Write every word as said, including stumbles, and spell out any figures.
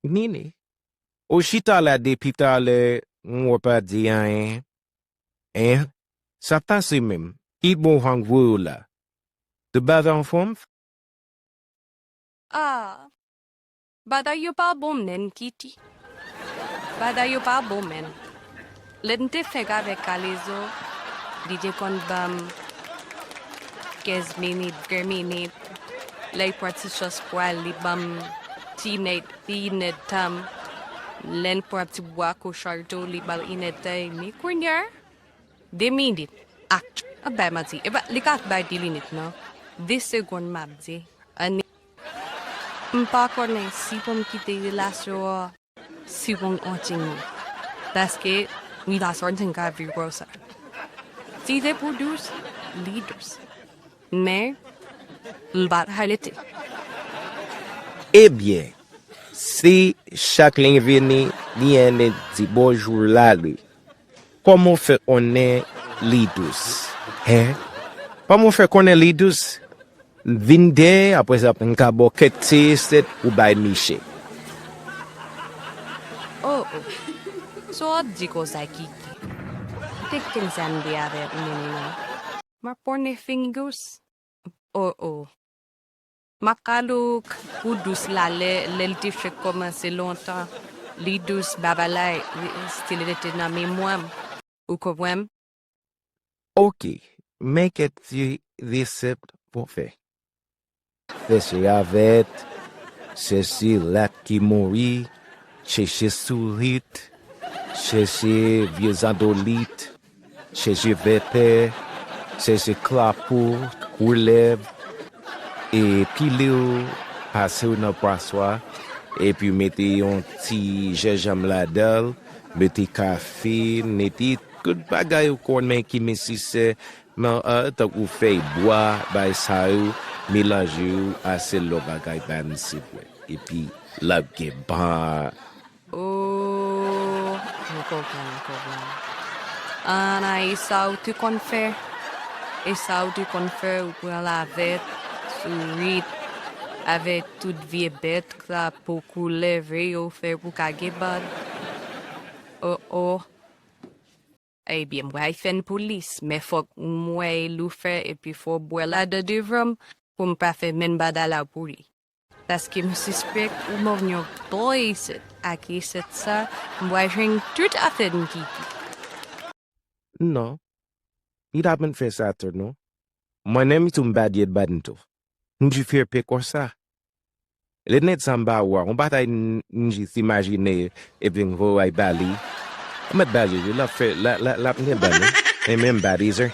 Nini, ou chita la depi talè, m wè w pa di anyen. En, sa pase menm. Ki bon jan w voye w la? Tout bagay anfòm? Ah, bagay yo pa bon menm, Kiti. Bagay yo pa bon menm. Lè n te fenk avèk Kalezo, li te konn ban m kenz minit, ven minit. Lè l pran ti chans pou al, li ban m ti nèt, ti inèdtan. Lè l pran ti bwa kouchal tou, li ba l inèdtan edmi. Kounye a, de minit. Ak, ap bay manti. E pa, li ka bay de minit, non. De segonn, m ap di. Ann, m pa konnen si pou m kite relasyon an, si pou m kontinye. Paske, relasyon an te ka vin konsa. Si se pou dous, li dous. Men, l pa t rete. Ebyen, si chak lè vini, li annik di bonjou, l ale. Kòman w fè konnen li dous? Hen? Kòman w fè konnen li dous? Vin dèyè, apre sa, m ka ba w kèk ti resèt pou bay miche. Oh, oh. Sa w ap di konsa, Kiki? Te kenn sa m te avèk moun nan. M ap konnen fingous. Oh, oh. M ap kalouk pou dous la lè, lè l te fèk kòmanse lontan. Li dous, bagay la, still rete nan memwa m. Ou konprann? Oke, men kèk ti resèt pou fè. Chèche ravèt, chèche rat ki mouri, chèche sourit, chèche vye zandolit, chèche vèpè, chèche krapo, koulèv, e pile yo, pase yo nan paswa, epi mete yon ti jenjanm ladan l, mete kafe, mete tout bagay ou konnen ki nesesè nan, ah, tankou fèy bwa, bay sa yo, melanje yo, a sèl lòt bagay ba misye bwè. Epi, l ap gen ban. Oh, m konprann, m konprann. An, e sa ou te konn fè? E sa ou te konn fè, ou pran ravèt, sourit, avèk tout vye bèt, krapo, koulèv, yo fè pou ka gen ban. Oh, oh. Ebyen, m pral fè n pou lis, men fòk m wè Loufer epi fò w bwè ladan devan m pou m pa fè menm bagay la pou li. Paske m sispèk ou mòv yon bon resèt ak resèt sa, m pral jwenn tout afè n Kiki. Non, li pa konn fè sa tou non. Mwen menm tou m pa dyèt bann tou. M di fè pe konsa. Lè nèg sa m ba ou a, yon batay n, n jis imajine epi n voye w al ba li. Ou mèt ba li, l ap fè, l, l, l ap gen ban nou. E menm ba li, sè.